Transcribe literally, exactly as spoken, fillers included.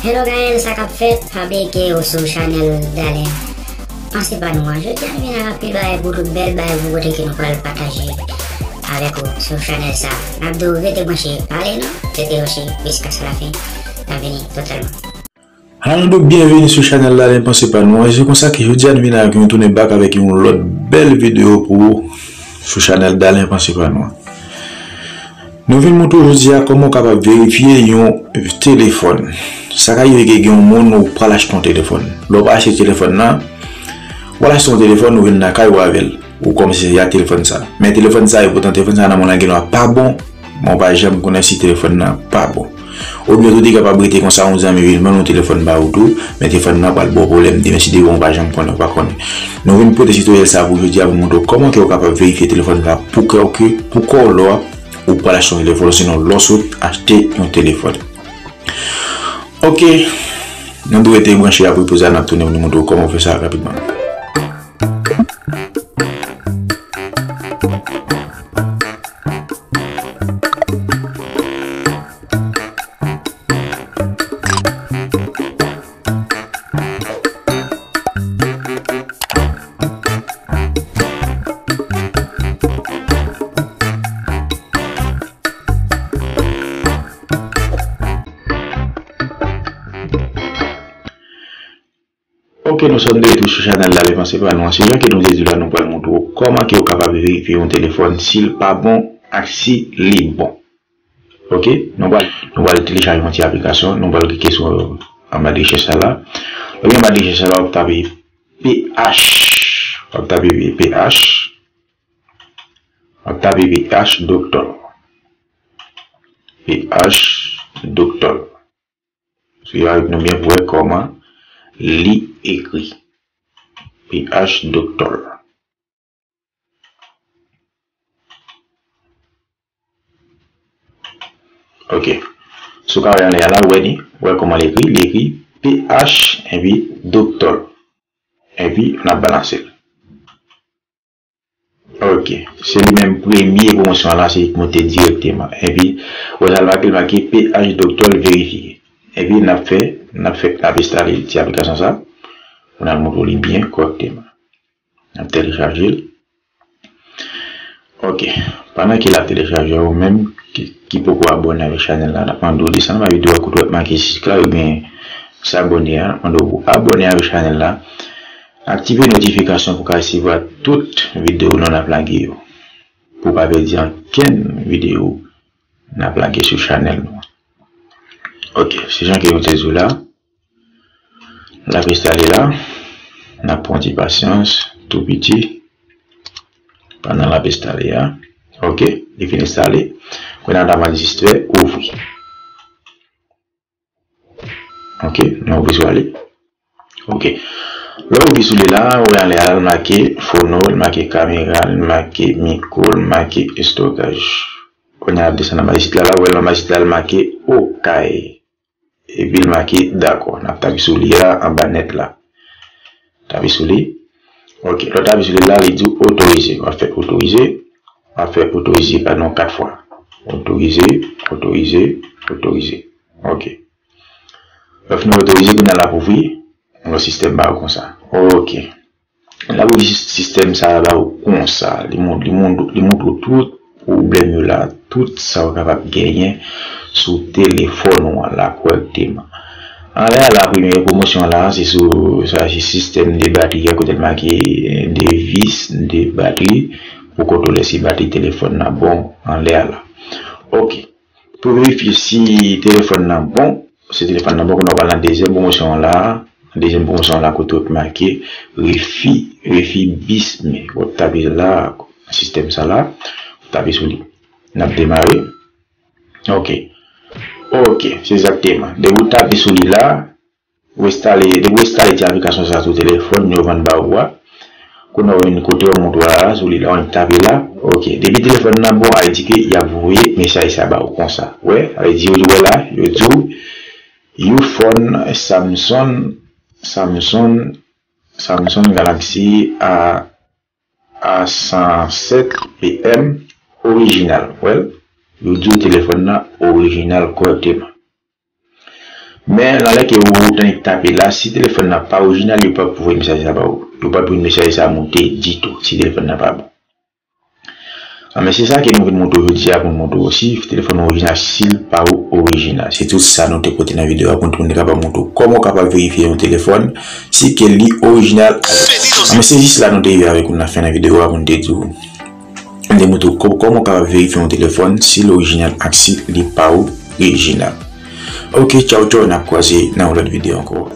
Hello Gaël, sa k ap fèt? Pa bliye ke ou sou chanèl Dalen Panse Pa Nou an. Jodi a nou vin ak anpil bagay pou tout, bèl bagay pou kote ke nou pral pataje avèk ou sou chanèl sa. N ap di w rete branche, pale non, rete branche jiskaske lafen, n ap vini totalman. Hallo, nou tout byenveni sou chanèl Dalen Panse Pa Nou an. E se konsa ke jodi a nou vin ak yon tounen bak avèk yon lòt bèl videyo pou ou sou chanèl Dalen Panse Pa Nou an. Nou vin montre w jodi a kòman w kapab verifye yon telefòn. Sa ka rive ke gen yon moun ou pral achte yon telefòn. Lè w pral achte telefòn nan, w al achte yon telefòn, ou vin lakay ou avè l. Ou kòmanse sèvi ak telefòn sa. Men telefòn sa, e poutan telefòn sa nan men w la genlè pa bon, men w pa janm konnen si telefòn nan pa bon. Oubyen tou, te kapab rete konsa, yon zanmi vin vann yon telefòn ba ou tou, men telefòn nan pral ba w pwoblèm demen si depi w pa janm konnen, ou pa konnen. Nou vin pote tutoriel sa pou jodi a pou montre w kòman ke w kapab verifye telefòn la pou kè w ke, pou kò w lò ou pral achte yon telefòn, sinon lò sot achte yon telefòn. Ok, nou dwe rete branche apre poz la, n ap tounen pou nou montre w kòman w fè sa rapidman. Ok, nou sot de retou sou chanèl Dalen Panse Pa Nou an. Se jan ke nou te di w la, nou pral montre w kòman ke w kapab verifye yon telefòn si l pa bon ak si li bon. Ok, nou pral, nou pral telechaje yon ti aplikasyon, nou pral klike sou anba rechèch sa la. Lè w gen anba rechèch sa la, w ap tape P H. W ap tape P H. W ap tape P H Doctor. P H Doctor. Swiv avèk nou byen pou wè kòman li ekri. P H Doctor. Ok. Si w ka wè anlè a la, ou wè li, ou wè kòman li ekri, li ekri P H epi Doctor. Epi n ap balanse l. Ok. Se li menm premye pwomosyon an la, se li k monte dirèkteman. Epi, ou wè sa l make, l make P H Doctor verifye. Epi n ap fè, n ap fè, n ap enstale ti aplikasyon sa. Pou n al montre w li byen kòrèkteman. N ap telechaje l. Ok. Pandan ke l ap telechaje, ou menm ki, ki poko abòne avèk chanèl la, n ap mande w desann anba videyo a kote w wè make subscribe oubyen s'abonner a, n ap mande w pou abòne avèk chanèl la. Aktive notifikasyon pou w ka resevwa tout videyo nou n ap lage yo. Pou w pa pèdi ankenn videyo n ap lage sou chanèl nou an. Ok, se jan ke nou te di w la. L ap enstale la. N ap pran ti pasyans, tou piti. Pandan l ap enstale a. Ok, li fin enstale. Kounye a n ap jis fè ouvri. Ok, nou ouvri sou li. Ok. Lè w ouvri sou li la, ou wè anlè a, l make fono, l make kamera, l make mikwo, l make estokaj. Kounye a desann anba isit la, la, ou wè l anba isit la, l make Okay. Epi l make dakò. N ap tape sou li a, anba nèt la. Tape sou li. Ok, lè w tape sou li la, li di w otorize. W ap fè otorize. W ap fè otorize, pa non, kat fwa. Otorize, otorize, otorize. Ok. Lè w fin otorize, kounye a l ap ouvri. Yon sistèm ba w konsa. Ok. L ap ouvri sistèm sa a ba w konsa. Li mont-, li mont-, li montre w tout pwoblèm yo la, tout sa w kapab genyen sou telefòn ou an la kòrèkteman. Anlè a la, premye pwomosyon la, se sou, sa se sistèm de batri a, kote l make, eh, de vis de batri, pou kontwole si batri telefòn nan bon anlè a la. Ok. Pou verifye si telefòn nan bon, si telefòn nan bon, kounye a w pral nan dezyèm pwomosyon an la, dezyèm pwomosyon an la kote w make refi, refi bis me. W ap tape la, sistèm sa la, w tape sou li. N ap demare. Ok. Ok, se egzakteman. Depi w tape sou li la, ou enstale, depi w enstale ti aplikasyon sa sou telefòn yo vann ba ou a, kounye a w vin kote yo montre w la, sou li la, w tape la. Ok, depi telefòn nan bon, a di ke y ap voye mesaj sa ba ou konsa. Wè, a di yo, wè la, yo di w, your phone Samsung, Samsung, Samsung Galaxy A, A san sèt P M orijinal. Wè, yo di w telefòn nan orijinal kòrèkteman. Men, nan lè ke ou tande k tape la, si telefòn nan pa orijinal, yo p ap voye mesaj sa ba ou. Yo p ap voye mesaj sa monte ditou, si telefòn nan pa bon. A, men se sa ke nou vin montre w jodi a pou n montre w osi, telefòn orijinal si l pa orijinal. Se tout sa nou te pote nan videyo a pou n te kapab montre w kòman w kapab verifye yon telefòn si ke li orijinal. A, men se jis la nou te rive avèk ou nan fen nan videyo a pou n te di w, m te montre w kò- kòman w kapab verifye yon telefòn si l orijinal ak si li pa orijinal. Ok, tchaw tchaw, n ap kwaze nan yon lòt videyo ankò.